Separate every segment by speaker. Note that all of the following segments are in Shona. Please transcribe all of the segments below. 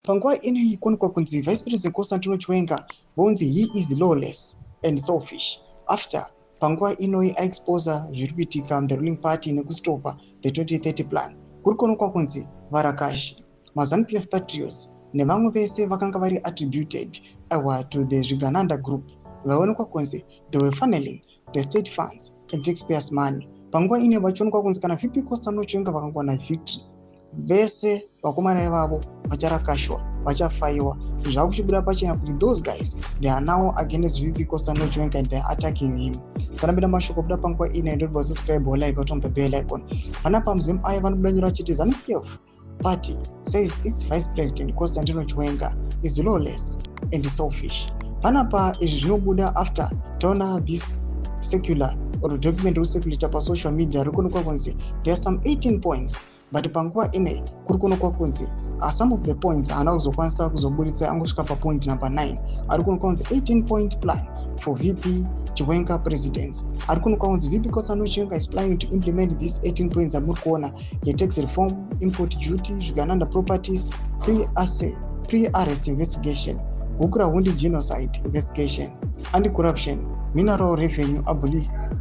Speaker 1: Panguva ino kuonekwa kunzi Vice President Constantino Chiwenga vonzi he is lawless and selfish after panguva inoi aexposa zviri kuitika the ruling party nekustopa the 2030 plan. Kuri kuonekwa kunzi varakashi, maZANU PF patriots nevamwe vese vakanga vari attributed, aiwa, to the Zvigananda group vaionekwa kunzi they were funneling the state funds and taxpayers' money. Panguva ino vachionekwa kunzi kana VP Constantino Chiwenga vakangowana victory, vese vakomana ivavo vacharakashwa, vachafaiwa. Zvakuchibuda pachena kuti those guys, they are now against VP Constantino Chiwenga and they are attacking him. Sanapinda mashoko kubuda panguva ino. Ndobva subscribe, like, on the bell icon. Panapa muzimu aya vanobuda nyora vachiti ZANU PF party says its Vice President Constantino Chiwenga is lawless and selfish. Panapa izvi zvinobuda after taona this circular or document rikucirculata pasocial media riri kuonekwa kunzi there are some 18 points, but panguva ine kuri kuonekwa kunzi some of the points haana kuzokwanisa kuzoburitsa, angosvika papoint number 9. Ari kuonekwa kunzi 18 point plan for VP Chiwenga presidency. Ari kuonekwa kunzi VP Constantino Chiwenga is planning to implement these 18 points amuri kuona, yetax reform, import duty, zvigananda properties, pre-arrest investigation, Gukurahundi genocide investigation, anti-corruption, mineral revenue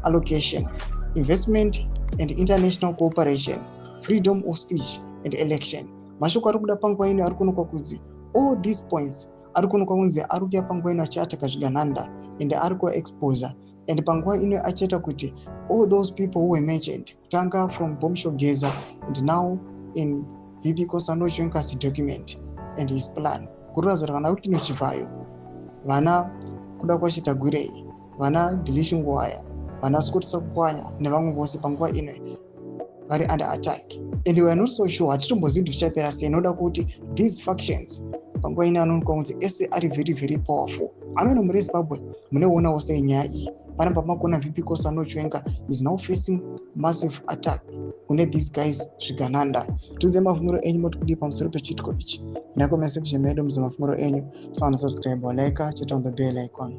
Speaker 1: allocation, investment and international cooperation, freedom of speech and election. Mashoko ari kuda panguva ino ari kuonekwa kunzi all these points ari kuonekwa kunzi ari kuya panguva ino achiataka zvigananda and ari kuexposa, and panguva ino achiita kuti all those people who were mentioned, kutanga from Bombshell Geza and now in VP Constantino Chiwenga's document and his plan, kuratidza kuti vana Wicknell Chivayo, vana Kudakwashe Tagwirei, vana Delish Nguwaya, vana Scott Sakupwanya nevamwe vose panguva ino vari under attack, and we are not so sure, hatitombozivi kuti zvichapera sei, noda kuti these factions panguva ino anoonekwa kunzi ese ari very very powerful. Ameno muri Zimbabwe muneonawo sei nyaya iyi? Panapa makuona VP Constantino Chiwenga is now facing massive attack kune these guys, zvigananda. Tiudze mafungiro enyu, moti kudii pamusoro pechiitiko ichi? Muna comment section medu muze mafungiro enyu. Sawana subscribe, like, cheta on the bell icon.